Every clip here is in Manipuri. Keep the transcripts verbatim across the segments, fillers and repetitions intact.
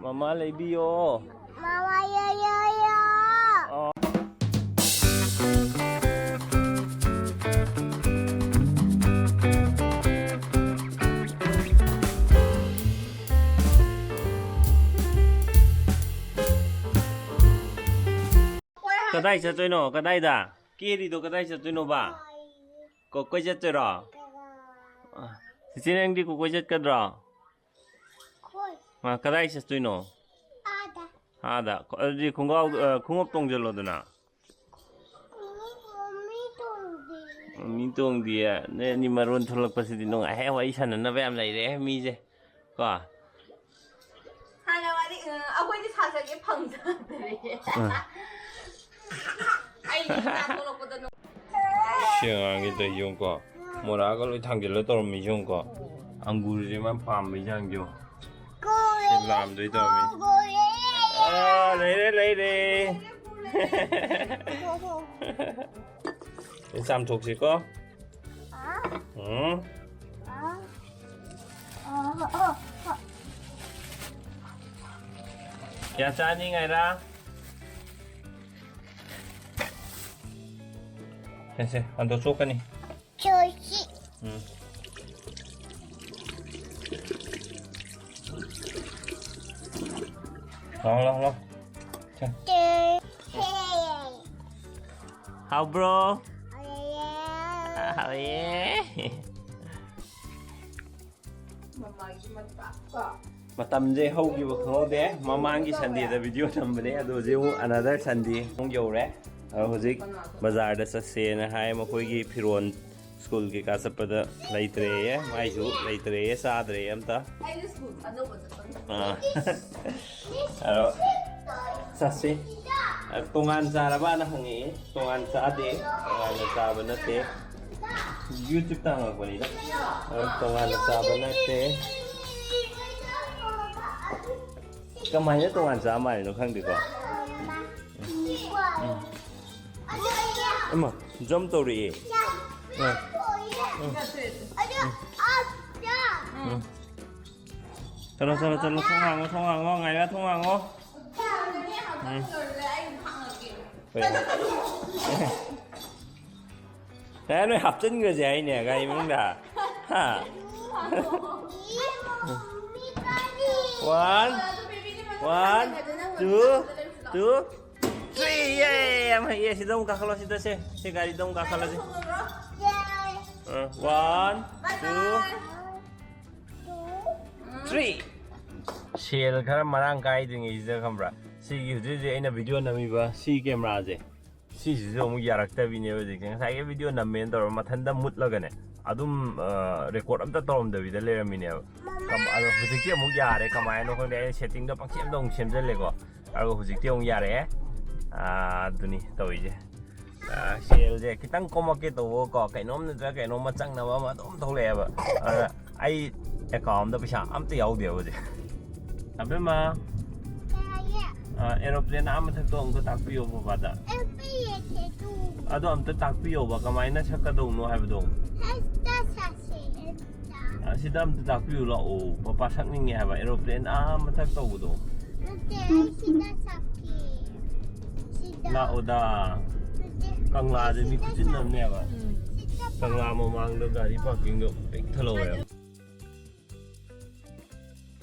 ꯃꯃꯥ ꯂꯩꯕꯤꯌꯣ꯫ ꯃꯃꯥ ꯌꯣ ꯌꯣ ꯌꯣ꯫ ꯑꯣ꯫ ꯀꯗꯥꯏ ꯆꯠꯇꯣꯏꯅꯣ? ꯀꯗꯥꯏꯗ? ꯀꯦꯔꯤꯗꯣ ꯀꯗꯥꯏ ꯆꯠꯇꯣꯏꯅꯣꯕ? ꯀꯣ-, ꯀꯣꯏ ꯆꯠꯇꯣꯏꯔꯣ? ꯑ, ꯆꯤꯆꯦ, ꯅꯪꯗꯤ ꯀꯣ-, ꯀꯣꯏ ꯆꯠꯀꯗ꯭ꯔꯣ? ꯈꯣꯏ꯫ ꯑ, ꯀꯗꯥꯏ ꯆꯠꯇꯣꯏꯅꯣ? ꯑꯥꯗ꯫ ꯑꯥꯗ? ꯑꯗꯨꯗꯤ ꯈꯣꯡꯒ꯭ꯔꯥꯎ-, ꯑ, ꯈꯣꯡꯎꯞ ꯇꯣꯡꯖꯜꯂꯣꯗꯅ꯫ ꯃꯤ, ꯃꯤ ꯇꯣꯡꯗꯦ꯫ ꯃꯤ ꯇꯣꯡꯗꯤꯌꯦ? ꯅꯣꯏ ꯑꯅꯤ ꯃꯔꯣꯟ ꯊꯣꯛꯂꯛꯄꯁꯤꯗꯤ ꯅꯨꯡꯉꯥꯏꯍꯦ, ꯋꯥꯔꯤ ꯁꯥꯟꯅꯅꯕ ꯌꯥꯝ ꯂꯩꯔꯦ ꯃꯤꯁꯦ꯫ ꯀꯣ? ꯍꯥꯟꯅ ꯋꯥꯔꯤ, ꯎꯝ, ꯑꯩꯈꯣꯏꯗꯤ ꯁꯥꯖꯒꯦ ꯐꯪꯖꯗ꯭ꯔꯦ꯫ ꯎꯝ꯫ ꯑꯩꯗꯤ ꯏꯆꯥ ꯊꯣꯛꯂꯛꯄꯗ ꯅꯣ-, ꯁꯤ ꯑꯉꯥꯡꯒꯤ ꯇꯧꯔꯤꯁꯤ ꯌꯦꯡꯉꯨꯀꯣ꯫ ꯃꯣꯔꯥꯒ ꯂꯣꯏ ꯊꯥꯡꯖꯤꯜꯂ ꯇꯧꯔꯝꯃꯤꯁꯤ ꯌꯦꯡꯉꯨꯀꯣ꯫ ꯑꯪꯒꯨꯔꯁꯦ ꯃꯥ ꯄꯥꯝꯕꯩ ꯆꯥꯡꯁꯦ ꯌꯦꯡꯉꯨ꯫ ꯁꯤ ꯂꯥꯝꯗꯣꯏ ꯇꯧꯔꯝꯃꯤ꯫ ꯑꯥ, ꯂꯩꯔꯦ, ꯂꯩꯔꯦ꯫ ꯁꯤ ꯆꯥꯝꯊꯣꯛꯁꯤꯀꯣ꯫ ꯎꯝ꯫ ꯀꯌꯥ ꯆꯥꯅꯤꯡꯉꯥꯏꯔ? ꯁꯦ, ꯁꯦ, ꯑꯗꯣ ꯆꯣꯛꯀꯅꯤ꯫ ꯆꯣꯛꯁꯤ꯫ ꯎꯝ꯫ ꯂꯥꯎ, ꯂꯥꯎ, ꯂꯥꯎ꯫ ꯁꯦ꯫ ꯆꯦ-, ꯍꯥꯎꯕ꯭ꯔꯣ? ꯍꯥꯎꯌꯦ꯫ ꯍꯥꯎꯌꯦ꯫ ꯃꯃꯥꯒꯤ ꯃꯇꯥꯛꯀ꯫ ꯃꯇꯝꯁꯦ ꯍꯧꯈꯤꯕ ꯈꯪꯍꯧꯗꯦ꯫ ꯃꯃꯥꯡꯒꯤ Sundayꯗ video ꯅꯝꯕꯅꯦ, ꯑꯗꯣ ꯍꯧꯖꯤꯛ ꯑꯃꯨꯛ another Sunday ꯑꯃꯨꯛ ꯌꯧꯔꯦ꯫ ꯑꯗꯣ ꯍꯧꯖꯤꯛ ꯕꯖꯥꯔꯗ ꯆꯠꯁꯦꯅ ꯍꯥꯏ꯫ ꯃꯈꯣꯏꯒꯤ ꯐꯤꯔꯣꯜ school ꯀꯩꯀꯥ ꯆꯠꯄꯗ ꯂꯩꯇ꯭ꯔꯦꯌꯦ, ꯃꯥꯏꯁꯨ ꯂꯩꯇ꯭ꯔꯦꯌꯦ, ꯆꯥꯗ꯭ꯔꯦ ꯑꯝꯇ꯫ ꯑꯩꯁꯨ school ꯑꯅꯧꯕ ꯆꯠꯄꯅꯤ꯫ ꯑꯥ꯫ ꯑꯗꯣ ꯆꯠꯁꯤ꯫ ꯇꯣꯉꯥꯟ ꯆꯥꯔꯕꯅ ꯍꯪꯉꯛꯑꯦ꯫ ꯇꯣꯉꯥꯟ ꯆꯥꯗꯦ꯫ ꯇꯣꯉꯥꯟꯅ ꯆꯥꯕ ꯅꯠꯇꯦ꯫ YouTube ꯇ ꯍꯪꯉꯛꯄꯅꯤꯗ꯫ ꯑꯗꯣ ꯇꯣꯉꯥꯟꯅ ꯆꯥꯕ ꯅꯠꯇꯦ꯫ ꯀꯃꯥꯏꯅ ꯇꯣꯉꯥꯟ ꯆꯥ ꯃꯥꯜꯂꯤꯅꯣ ꯈꯪꯗꯦꯀꯣ꯫ ꯎꯝ꯫ ꯎꯝ꯫ ꯏꯃꯥ, jump ꯇꯧꯔꯛꯑꯦ꯫ ꯎꯝ꯫ ꯎꯝ꯫ ꯎꯝ꯫ ꯆꯠꯂꯣ, ꯆꯠꯂꯣ, ꯆꯠꯂꯣ, ꯊꯣꯡ ꯍꯥꯡꯉꯣ, ꯊꯣꯡ ꯍꯥꯡꯉꯣ, ꯉꯥꯏꯔ ꯊꯣꯡ ꯍꯥꯡꯉꯣ꯫ ꯎꯝ꯫ ꯀꯩꯅꯣ? ꯌꯥꯔꯦ, ꯅꯣꯏ ꯍꯥꯞꯆꯤꯟꯈ꯭ꯔꯁꯦ ꯍꯥꯏꯅꯦ ꯒꯥꯔꯤ ꯃꯅꯨꯡꯗ꯫ ꯍꯥ? One, one, two, two, three. ꯌꯦ! ꯌꯥꯝ ꯍꯩꯌꯦ꯫ ꯁꯤꯗ ꯑꯃꯨꯛ ꯀꯥꯈꯠꯂꯣ, ꯁꯤꯗ ꯁꯦ꯫ ꯁꯤ ꯒꯥꯔꯤꯗ ꯑꯃꯨꯛ ꯀꯥꯈꯠꯂꯁꯤ꯫ ꯑ, one, two, three. ꯁꯦꯜ ꯈꯔ ꯃꯔꯥꯡ ꯀꯥꯏꯗ꯭ꯔꯤꯉꯩꯁꯤꯗ ꯈꯪꯕ꯭ꯔꯥ? ꯁꯤꯒꯤ ꯍꯧꯖꯤꯛ ꯍꯧꯖꯤꯛ ꯑꯩꯅ ꯚꯤꯗꯤꯑꯣ ꯅꯝꯃꯤꯕ ꯁꯤ ꯀꯦꯃꯦꯔꯥꯁꯦ꯫ ꯁꯤꯁꯤꯁꯨ ꯑꯃꯨꯛ ꯌꯥꯔꯛꯇꯕꯤꯅꯦꯕ ꯍꯧꯖꯤꯛꯁꯦ꯫ ꯉꯁꯥꯏꯒꯤ ꯚꯤꯗꯤꯑꯣ ꯅꯝꯃꯦꯅ ꯇꯧꯔꯒ ꯃꯊꯟꯇ ꯃꯨꯠꯂꯒꯅꯦ꯫ ꯑꯗꯨꯝ, ꯑ, ꯔꯦꯀꯣꯔꯗ ꯑꯝꯇ ꯇꯧꯔꯝꯗꯕꯤꯗ ꯂꯩꯔꯝꯃꯤꯅꯦꯕ꯫ ꯀꯝ-, ꯑꯗꯣ ꯍꯧꯖꯤꯛꯇꯤ ꯑꯃꯨꯛ ꯌꯥꯔꯦ꯫ ꯀꯃꯥꯏꯅꯣ ꯈꯪꯗꯦ꯫ ꯑꯩꯅ ꯁꯦꯠꯇꯤꯡꯗꯣ ꯄꯪꯁꯦꯝꯗ ꯑꯃꯨꯛ ꯁꯦꯝꯖꯜꯂꯦꯀꯣ꯫ ꯑꯗꯨꯒ ꯍꯧꯖꯤꯛꯇꯤ ꯑꯃꯨꯛ ꯌꯥꯔꯛꯑꯦ꯫ ꯑ, ꯑꯗꯨꯅꯤ ꯇꯧꯔꯤꯁꯦ꯫ ꯑ, ꯁꯦꯜꯁꯦ ꯈꯤꯇꯪ ꯀꯣꯝꯃꯛꯀꯦ ꯇꯧꯕꯀꯣ, ꯀꯩꯅꯣꯝ ꯅꯠꯇ꯭ꯔꯒ ꯀꯩꯅꯣꯝꯃ ꯆꯪꯅꯕ ꯑꯃ ꯑꯗꯨꯝ ꯊꯣꯛꯂꯛꯑꯦꯕ꯫ ꯑꯗ ꯑꯩ ꯑꯦꯀꯥꯎꯟꯗ ꯄꯩꯁꯥ ꯑꯝꯇ ꯌꯥꯎꯗꯦꯕ ꯍꯧꯖꯤꯛ꯫ ꯑꯕꯦꯝꯃ, ꯇꯥꯏꯌꯦ꯫ ꯑ, ꯑꯦꯔꯣꯄ꯭ꯂꯦꯟ ꯑꯥ ꯃꯊꯛꯇꯣ ꯑꯝꯇ ꯇꯥꯛꯄꯤꯌꯣ ꯕꯕꯥꯗ꯫ ꯑꯦꯔꯣꯄ꯭ꯂꯦꯟꯁꯦ ꯇꯨ꯫ ꯑꯗꯣ ꯑꯝꯇ ꯇꯥꯛꯄꯤꯌꯣꯕ, ꯀꯃꯥꯏꯅ ꯁꯛꯀꯗꯧꯅꯣ ꯍꯥꯏꯕꯗꯣ꯫ ꯍꯦꯛꯇ ꯁꯛꯁꯦ, ꯍꯦꯛꯇ꯫ ꯑꯁꯤꯗ ꯑꯝꯇ ꯇꯥꯛꯄꯤꯌꯨ ꯂꯥꯛꯑꯣ, ꯄꯄꯥ ꯁꯛꯅꯤꯡꯉꯦ ꯍꯥꯏꯕ, ꯑꯦꯔꯣꯄ꯭ꯂꯦꯟ ꯑꯥ ꯃꯊꯛ ꯇꯧꯕꯗꯣ꯫ ꯅꯠꯇꯦ, ꯑꯩ ꯁꯤꯗ ꯁꯛꯀꯦ꯫ ꯁꯤꯗ꯫ ꯂꯥꯛꯑꯣꯗ꯫ ꯅꯠꯇꯦ, ꯀꯪꯂꯥꯗ ꯃꯤ ꯁꯤꯗ ꯈꯨꯆꯤꯟ ꯁꯛ-, ꯑꯃꯅꯦꯕ꯫ ꯁꯤꯗ ꯀꯪꯂꯥ ꯃꯃꯥꯡꯗ ꯒꯥꯔꯤ ꯄꯥꯔꯀꯤꯡꯗꯣ ꯄꯤꯛ ꯊꯜꯍꯧꯋꯦ꯫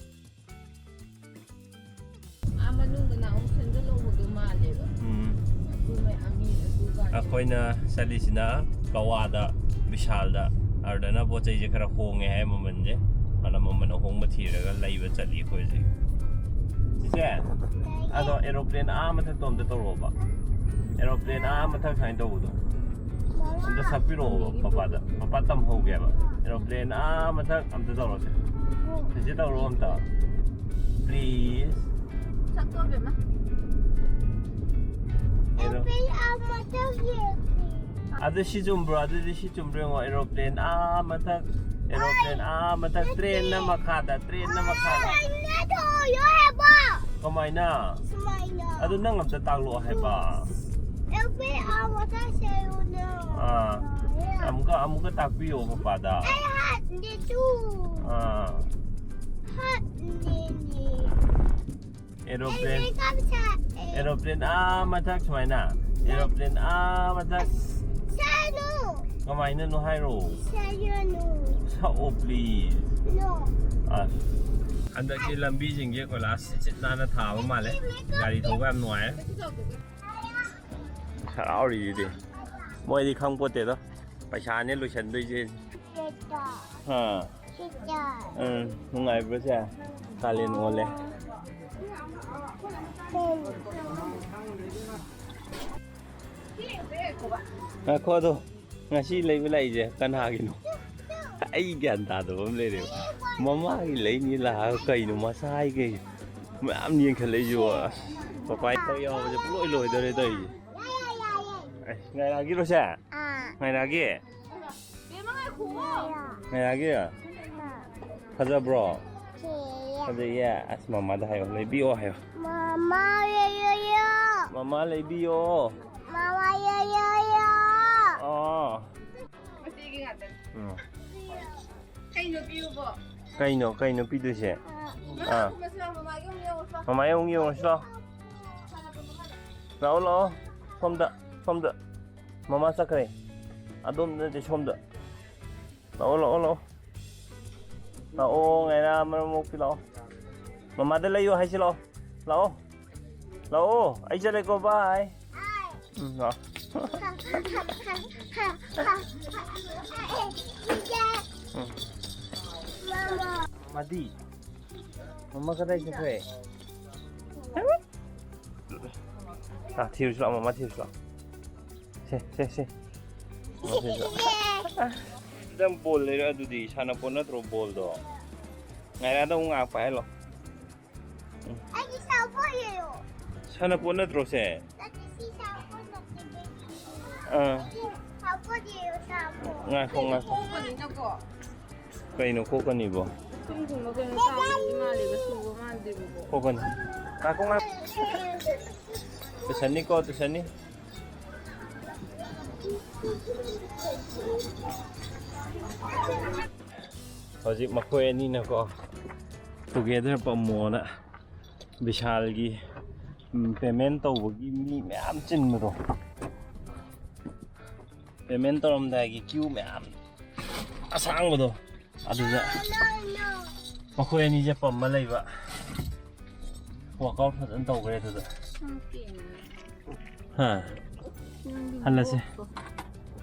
ꯑꯥ ꯃꯅꯨꯡꯗ ꯅꯍꯥꯟꯃꯨꯛ ꯁꯦꯝꯖꯤꯜꯍꯧꯕꯗꯣ ꯃꯥꯜꯂꯦꯕ꯫ ꯎꯝ꯫ ꯑꯗꯨ ꯃꯌꯥꯝ ꯃꯤ ꯑꯗꯨ ꯒꯥꯔꯤ ꯑꯩꯈꯣꯏꯅ ꯆꯠꯂꯤꯁꯤꯅ ꯒꯋꯥꯗ ꯕꯤꯁꯥꯜꯗ꯫ ꯑꯗꯨꯗꯅ ꯄꯣꯠ ꯆꯩꯁꯦ ꯈꯔ ꯍꯣꯡꯉꯦ ꯍꯥꯏ ꯃꯃꯜꯁꯦ꯫ ꯑꯗꯨꯅ ꯃꯃꯜ ꯑꯍꯣꯡꯕ ꯊꯤꯔꯒ ꯂꯩꯕ ꯆꯠꯂꯤ ꯑꯩꯈꯣꯏ ꯍꯧꯖꯤꯛ꯫ ꯆꯤꯆꯦ, ꯑꯗꯣ ꯑꯦꯔꯣꯄ꯭ꯂꯦꯟ ꯑꯥ ꯃꯊꯛꯇꯣ ꯑꯝꯇ ꯇꯧꯔꯛꯑꯣꯕ꯫ ꯑꯦꯔꯣꯄ꯭ꯂꯦꯟ ꯑꯥ ꯃꯊꯛ ꯁꯨꯃꯥꯏꯅ ꯇꯧꯕꯗꯣ꯫ ꯑꯝꯇ ꯁꯛꯄꯤꯔꯛꯑꯣꯕ ꯄꯄꯥꯗ꯫ ꯄꯄꯥ ꯇꯝꯍꯧꯒꯦꯕ꯫ ꯑꯦꯔꯣꯄ꯭ꯂꯦꯟ ꯑꯥ ꯃꯊꯛ ꯑꯝꯇ ꯇꯧꯔꯁꯦ꯫ ꯁꯤꯁꯦ ꯇꯧꯔꯣ ꯑꯝꯇ꯫ Please. ꯁꯛꯇꯣ ꯏꯕꯦꯝꯃ꯫ ꯑꯦꯔꯣ-, ꯑꯦꯔꯣꯄ꯭ꯂꯦꯟ ꯑꯥ ꯃꯊꯛ ꯌꯦꯡꯁꯤ꯫ ꯑꯗꯨ ꯁꯤ ꯆꯨꯝꯕ꯭ꯔꯣ? ꯑꯗꯨꯗꯤ ꯁꯤ ꯆꯨꯝꯕ꯭ꯔꯥ ꯌꯦꯡꯉꯣ꯫ ꯑꯦꯔꯣꯄ꯭ꯂꯦꯟ ꯑꯥ ꯃꯊꯛ, ꯑꯦꯔꯣꯄ꯭ꯂꯦꯟ ꯑꯥ ꯃꯊꯛ, ꯇ꯭ꯔꯦꯟꯅ ꯃꯈꯥꯗ, ꯇ꯭ꯔꯦꯟꯅ ꯃꯈꯥꯗ꯫ ꯁꯨꯃꯥꯏꯅ ꯊꯣꯛꯑꯣ ꯍꯥꯏꯕ꯫ ꯀꯃꯥꯏꯅ? ꯁꯨꯃꯥꯏꯅ꯫ ꯑꯗꯨ ꯅꯪ ꯑꯝꯇ ꯇꯥꯛꯂꯛꯑꯣ ꯍꯥꯏꯕ꯫ ꯑꯦꯔꯣꯄ꯭ꯂꯦꯟ ꯑꯥ ꯃꯊꯛ ꯁꯦ ꯌꯦꯡꯉꯨꯅ꯫ ꯑꯥ꯫ ꯑꯃꯨꯛꯀ, ꯑꯃꯨꯛꯀ ꯇꯥꯛꯄꯤꯌꯣ ꯄꯄꯥꯗ꯫ ꯑꯩ ꯍꯥꯠꯅꯤ ꯇꯨ꯫ ꯑꯥ꯫ ꯍꯥꯠꯅꯤ꯫ ꯑꯦꯔꯣꯄ꯭ꯂꯦꯟ, ꯑꯦꯔꯣꯄ꯭ꯂꯦꯟ ꯑꯥ ꯃꯊꯛ ꯁꯨꯃꯥꯏꯅ, ꯑꯦꯔꯣꯄ꯭ꯂꯦꯟ ꯑꯥ ꯃꯊꯛ꯫ ꯁꯥꯅꯨ꯫ ꯀꯃꯥꯏꯅꯅꯣ ꯍꯥꯏꯔꯣ? ꯁꯥꯌꯅꯨ꯫ ꯁꯛꯑꯣ please꯫ ꯅꯣ꯫ ꯑꯁ꯫ ꯍꯟꯗꯛꯀꯤ ꯂꯝꯕꯤꯁꯤꯡꯁꯦ ꯀꯣꯏꯂꯥꯁ ꯁꯤꯠ ꯁꯤꯠ ꯅꯥꯟꯅ ꯊꯥꯕ ꯃꯥꯜꯂꯦ꯫ ꯒꯥꯔꯤ ꯊꯧꯕ ꯌꯥꯝ ꯅꯨꯡꯉꯥꯏꯔꯦ꯫ ꯍꯔꯥꯎꯔꯤꯁꯤꯗꯤ꯫ ꯃꯣꯏꯗꯤ ꯈꯪꯄꯣꯠꯇꯦꯗꯣ꯫ ꯄꯩꯁꯥꯅꯦ ꯂꯣꯏꯁꯟꯗꯣꯏꯁꯦ꯫ ꯁꯤꯗ꯫ ꯑꯥ꯫ ꯁꯤꯗ꯫ ꯎꯝ, ꯅꯨꯡꯉꯥꯏꯕ꯭ꯔꯣ ꯁꯦ? ꯀꯥꯂꯦꯟ ꯑꯣꯜꯂꯦ꯫ ꯀꯩ? ꯉꯥꯏꯈꯣ ꯑꯗꯣ, ꯉꯁꯤ ꯂꯩꯕ ꯂꯥꯛꯏꯁꯦ ꯀꯅꯥꯒꯤꯅꯣ? ꯑꯩ ꯒ꯭ꯌꯥꯟ ꯇꯥꯗꯕ ꯑꯃ ꯂꯩꯔꯦꯕ꯫ ꯃꯃꯥꯒꯤ ꯂꯩꯅꯤ ꯂꯥꯛꯑꯒ ꯀꯩꯅꯣ ꯃꯆꯥ ꯍꯥꯏ ꯀꯩ ꯃꯌꯥꯝ ꯌꯦꯡꯈꯠꯂꯛꯏꯁꯦ꯫ ꯑꯁ, ꯄꯄꯥꯏ ꯇꯧ ꯌꯥꯎꯕꯁꯦ ꯄꯨꯡꯂꯣꯏ ꯂꯣꯏꯗꯧꯔꯦ ꯇꯧꯔꯤꯁꯦ꯫ ꯑꯁ, ꯉꯥꯏꯔꯛꯑꯒꯤꯔꯣ ꯁꯦ? ꯑꯥ꯫ ꯉꯥꯏꯔꯛꯑꯒꯦ? ꯕꯦꯝꯃ, ꯉꯥꯏꯈꯨꯑꯣ꯫ ꯉꯥꯏꯔꯛꯑꯒꯦ? ꯑꯥ꯫ ꯐꯖꯕ꯭ꯔꯣ? ꯐꯖꯩꯌꯦ꯫ ꯐꯖꯩꯌꯦ꯫ ꯑꯁ, ꯃꯃꯥꯗ ꯍꯥꯏꯌꯣ, ꯂꯩꯕꯤꯌꯣ ꯍꯥꯏꯌꯣ꯫ ꯃꯃꯥ ꯂꯩꯌꯣꯌꯣ꯫ ꯃꯃꯥ ꯂꯩꯕꯤꯌꯣ꯫ ꯃꯃꯥ ꯂꯩꯌꯣꯌꯣ꯫ ꯑꯣ꯫ ꯃꯆꯦꯒꯤ ꯉꯥꯛꯇꯅꯤ꯫ ꯎꯝ꯫ ꯀꯩꯅꯣ ꯄꯤꯌꯨꯕꯣ? ꯀꯩꯅꯣ, ꯀꯩꯅꯣ ꯄꯤꯗꯣꯏꯁꯦ? ꯑꯥ꯫ ꯃꯃꯥ ꯀꯨꯝꯕꯁꯨ ꯌꯥꯎ-, ꯃꯃꯥꯒꯤ ꯑꯃꯨꯛ ꯌꯦꯡꯉꯨꯁꯤ ꯂꯥꯎ꯫ ꯃꯃꯥ ꯌꯦꯡꯉꯨꯁꯤ ꯂꯥꯎ꯫ ꯂꯥꯛꯑꯣ, ꯂꯥꯛꯑꯣ꯫ ꯁꯣꯝꯗ, ꯁꯣꯝꯗ꯫ ꯃꯃꯥ ꯆꯠꯈ꯭ꯔꯦ꯫ ꯑꯗꯣꯝꯗ ꯅꯠꯇꯦ, ꯁꯣꯝꯗ꯫ ꯂꯥꯛꯑꯣ, ꯂꯥꯛꯑꯣ, ꯂꯥꯛꯑꯣ꯫ ꯂꯥꯛꯑꯣ, ꯉꯥꯏꯔꯥ ꯃꯔꯝ ꯃꯣꯛꯄꯤ ꯂꯥꯛꯑꯣ꯫ ꯃꯃꯥꯗ ꯂꯩꯌꯣ ꯍꯥꯏꯁꯤ ꯂꯥꯛꯑꯣ꯫ ꯂꯥꯛꯑꯣ꯫ ꯂꯥꯛꯑꯣ, ꯑꯩ ꯆꯠꯂꯦꯀꯣ, bye꯫ ꯎꯝ, ꯂꯥꯛꯑꯣ꯫ ꯎꯝ꯫ ꯃꯥꯗꯤ? ꯃꯃꯥ ꯀꯗꯥꯏ ꯆꯠꯈ꯭ꯔꯦ? ꯑꯥ, ꯊꯤꯔꯨꯁꯤ ꯂꯥꯛꯑꯣ, ꯃꯃꯥ ꯊꯤꯔꯨꯁꯤ ꯂꯥꯛꯑꯣ꯫ ꯁꯦ, ꯁꯦ, ꯁꯦ꯫ ꯃꯃꯥ ꯊꯤꯔꯨꯁꯤ ꯂꯥꯛꯑꯣ꯫ ꯅꯪ ꯕꯣꯜ ꯂꯩꯔ ꯑꯗꯨꯗꯤ, ꯁꯥꯟꯅꯄꯣꯠ ꯅꯠꯇ꯭ꯔꯣ ꯕꯣꯜꯗꯣ? ꯉꯥꯏꯔꯥꯗ ꯑꯃꯨꯛ ꯉꯥꯏꯍꯥꯛ ꯄꯥꯏꯍꯜꯂꯣ꯫ ꯎꯝ꯫ ꯑꯩꯒꯤ ꯁꯥꯄꯣꯟ ꯌꯦꯡꯉꯣ꯫ ꯁꯥꯟꯅꯄꯣꯠ ꯅꯠꯇ꯭ꯔꯣ ꯁꯦ? ꯅꯠꯇꯦ, ꯁꯤ ꯁꯥꯄꯣꯟ ꯅꯠꯇꯦ, ꯕꯦꯕꯤ꯫ ꯑꯥ꯫ ꯁꯥꯄꯣꯟ ꯌꯦꯡꯉꯣ, ꯁꯥꯄꯣꯟ꯫ ꯉꯥꯏꯈꯣ, ꯉꯥꯏꯈꯣ꯫ ꯁꯥꯄꯣꯟꯅꯤꯅꯀꯣ꯫ ꯀꯩꯅꯣ ꯀꯣꯛꯀꯅꯤꯕꯣ? ꯁꯨꯝ ꯊꯨꯝꯕ ꯀꯩꯅꯣ ꯆꯥꯕꯗꯤ ꯃꯥꯜꯂꯦꯕ, ꯁꯨꯕ ꯃꯥꯟꯗꯦꯕꯀꯣ꯫ ꯀꯣꯛꯀꯅꯤ꯫ ꯉꯥꯏꯈꯣ, ꯉꯥꯏꯈꯣ꯫ ꯇꯨꯁꯟꯅꯤꯀꯣ, ꯇꯨꯁꯟꯅꯤ꯫ ꯍꯧꯖꯤꯛ ꯃꯈꯣꯏ ꯑꯅꯤꯅꯀꯣ, together ꯄꯝꯃꯣꯅ ꯕꯤꯁꯥꯜꯒꯤ ꯄꯦꯃꯦꯟ ꯇꯧꯕꯒꯤ ꯃꯤ ꯃꯌꯥꯝ ꯆꯤꯟꯕꯗꯣ, ꯄꯦꯃꯦꯟ ꯇꯧꯔꯝꯗꯥꯏꯒꯤ ꯀ꯭ꯌꯨ ꯃꯌꯥꯝ ꯑꯁꯥꯡꯕꯗꯣ, ꯑꯗꯨꯗ ꯃꯈꯣꯏ ꯑꯅꯤꯁꯦ ꯄꯝꯃ ꯂꯩꯕ꯫ ꯋꯥꯛꯑꯥꯎꯠ ꯐꯖꯅ ꯇꯧꯈ꯭ꯔꯦ ꯑꯗꯨꯗ꯫ ꯍꯥ? ꯍꯜꯂꯁꯦ꯫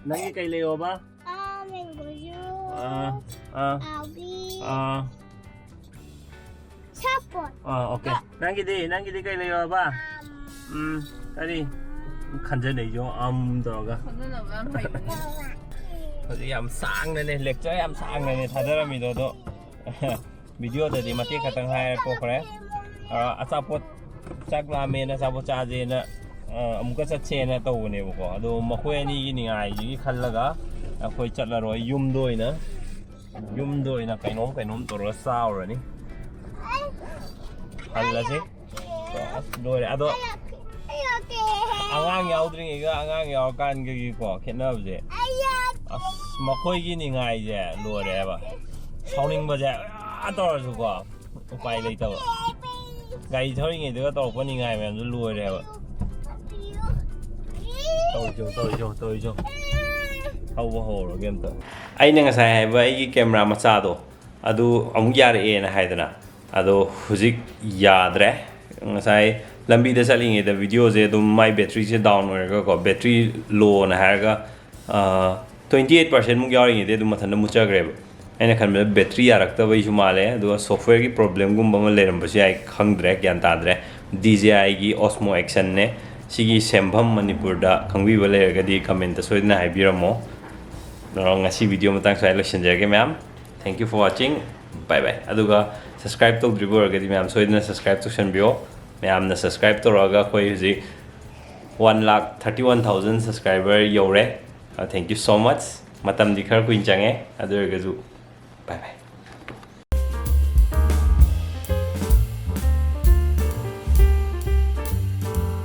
ꯅꯪꯒꯤ ꯀꯩ ꯂꯩꯌꯣꯕ? ꯑꯥ, ꯃꯦꯡꯒꯣ ꯖꯨꯁ꯫ ꯑꯥ, ꯑꯥ, ꯑꯥ꯫ ꯁꯥꯄꯣꯟ꯫ ꯑꯥ, ꯑꯣꯀꯦ꯫ ꯅꯪꯒꯤꯗꯤ, ꯅꯪꯒꯤꯗꯤ ꯀꯩ ꯂꯩꯌꯣꯕ? ꯎꯝ, ꯀꯔꯤ? ꯈꯟꯖꯅꯩꯌꯣ, ꯑꯝ ꯇꯧꯔꯒ꯫ ꯈꯟꯖꯅꯕ ꯌꯥꯝ ꯍꯩꯕꯅꯦ꯫ ꯍꯧꯖꯤꯛ ꯌꯥꯝ ꯁꯥꯡꯅꯅꯦ, lecture ꯌꯥꯝ ꯁꯥꯡꯅꯅꯦ ꯊꯥꯗꯔꯝꯃꯤꯗꯣ, ꯑꯗꯣ video ꯗꯗꯤ ꯃꯇꯦꯛ ꯈꯛꯇꯪ ꯍꯥꯏꯔ ꯇꯣꯛꯈ꯭ꯔꯦ꯫ ꯑꯥ, ꯑꯆꯥꯄꯣꯠ, ꯆꯥꯛ ꯂꯥꯝꯃꯦꯅ ꯑꯆꯥꯄꯣꯠ ꯆꯥꯁꯦꯅ, ꯑꯥ, ꯑꯃꯨꯛꯀ ꯆꯠꯁꯦꯅ ꯇꯧꯕꯅꯦꯕꯀꯣ꯫ ꯑꯗꯣ ꯃꯈꯣꯏ ꯑꯅꯤꯒꯤ ꯅꯤꯡꯉꯥꯏꯁꯤꯒꯤ ꯈꯜꯂꯒ ꯑꯩꯈꯣꯏ ꯆꯠꯂꯔꯣꯏ, ꯌꯨꯝꯗ ꯑꯣꯏꯅ, ꯌꯨꯝꯗ ꯑꯣꯏꯅ ꯀꯩꯅꯣꯝ ꯀꯩꯅꯣꯝ ꯇꯧꯔꯒ ꯆꯥꯎꯔꯅꯤ꯫ ꯍꯜꯂꯁꯤ꯫ ꯑꯁ, ꯂꯣꯏꯔꯦ꯫ ꯑꯗꯣ ꯑꯉꯥꯡ ꯌꯥꯎꯗ꯭ꯔꯤꯉꯩꯒ ꯑꯉꯥꯡ ꯌꯥꯎꯔꯀꯥꯟꯒꯤꯀꯣ ꯈꯦꯠꯅꯕꯁꯦ꯫ ꯑꯁ, ꯃꯈꯣꯏꯒꯤ ꯅꯤꯡꯉꯥꯏꯁꯦ ꯂꯣꯏꯔꯦꯕ꯫ ꯁꯥꯎꯅꯤꯡꯕꯁꯦ ꯑꯥ ꯇꯧꯔꯁꯨꯀꯣ ꯎꯄꯥꯏ ꯂꯩꯇꯕ꯫ ꯒꯥꯔꯤ ꯊꯧꯔꯤꯉꯩꯗꯒ ꯇꯧꯔꯛꯄ ꯅꯤꯡꯉꯥꯏ ꯃꯌꯥꯝꯗꯣ ꯂꯣꯏꯔꯦꯕ꯫ ꯇꯧꯔꯤꯁꯣ, ꯇꯧꯔꯤꯁꯣ, ꯇꯧꯔꯤꯁꯣ꯫ ꯍꯧꯕ ꯍꯧꯔꯒꯦ ꯑꯝꯇ꯫ ꯑꯩꯅ ꯉꯁꯥꯏ ꯍꯥꯏꯕ ꯑꯩꯒꯤ camera ꯃꯆꯥꯗꯣ, ꯑꯗꯨ ꯑꯃꯨꯛ ꯌꯥꯔꯛꯑꯦꯅ ꯍꯥꯏꯗꯅ, ꯑꯗꯣ ꯍꯧꯖꯤꯛ ꯌꯥꯗ꯭ꯔꯦ꯫ ꯉꯁꯥꯏ ꯂꯝꯕꯤꯗ ꯆꯠꯂꯤꯉꯩꯗ video ꯁꯦ ꯑꯗꯨꯝ ꯃꯥꯏ battery ꯁꯦ down ꯑꯣꯏꯔꯒꯀꯣ, battery low ꯅ ꯍꯥꯏꯔꯒ, ꯑꯥ, twenty eight percent ꯃꯨꯛ ꯌꯥꯎꯔꯤꯉꯩꯗꯩ ꯑꯗꯨꯝ ꯃꯊꯟꯇ ꯃꯨꯠꯆꯈ꯭ꯔꯦꯕ꯫ ꯑꯩꯅ ꯈꯟꯕꯗ battery ꯌꯥꯔꯛꯇꯕꯩꯁꯨ ꯃꯥꯜꯂꯦ, ꯑꯗꯨꯒ software ꯒꯤ problem ꯒꯨꯝꯕ ꯑꯃ ꯂꯩꯔꯝꯕꯁꯨ ꯌꯥꯏ, ꯈꯪꯗ꯭ꯔꯦ, ꯒ꯭ꯌꯥꯟ ꯇꯥꯗ꯭ꯔꯦ꯫ D J I ꯒꯤ Osmo Action ꯅꯦ꯫ ꯁꯤꯒꯤ ꯁꯦꯝꯐꯝ ꯃꯅꯤꯄꯨꯔꯗ ꯈꯪꯕꯤꯕ ꯂꯩꯔꯒꯗꯤ comment ꯇ ꯁꯣꯏꯗꯅ ꯍꯥꯏꯕꯤꯔꯝꯃꯣ꯫ ꯑꯗꯣ ꯉꯁꯤ video ꯃꯇꯥꯡ ꯁ꯭ꯋꯥꯏꯗ ꯂꯣꯏꯁꯤꯟꯖꯔꯒꯦ ꯃꯌꯥꯝ꯫ Thank you for watching. Bye bye. ꯑꯗꯨꯒ subscribe ꯇꯧꯗ꯭ꯔꯤꯕ ꯑꯣꯏꯔꯒꯗꯤ ꯃꯌꯥꯝ ꯁꯣꯏꯗꯅ subscribe ꯇꯧꯁꯟꯕꯤꯌꯣ꯫ ꯃꯌꯥꯝꯅ subscribe ꯇꯧꯔꯛꯑꯒ ꯑꯩꯈꯣꯏ ꯍꯧꯖꯤꯛ one lakh thirty one thousand subscriber ꯌꯧꯔꯦ꯫ Uh, thank you so much. ꯃꯇꯝꯗꯤ ꯈꯔ ꯀꯨꯏꯅ ꯆꯪꯉꯦ, ꯑꯗꯨ ꯑꯣꯏꯔꯒꯁꯨ bye bye.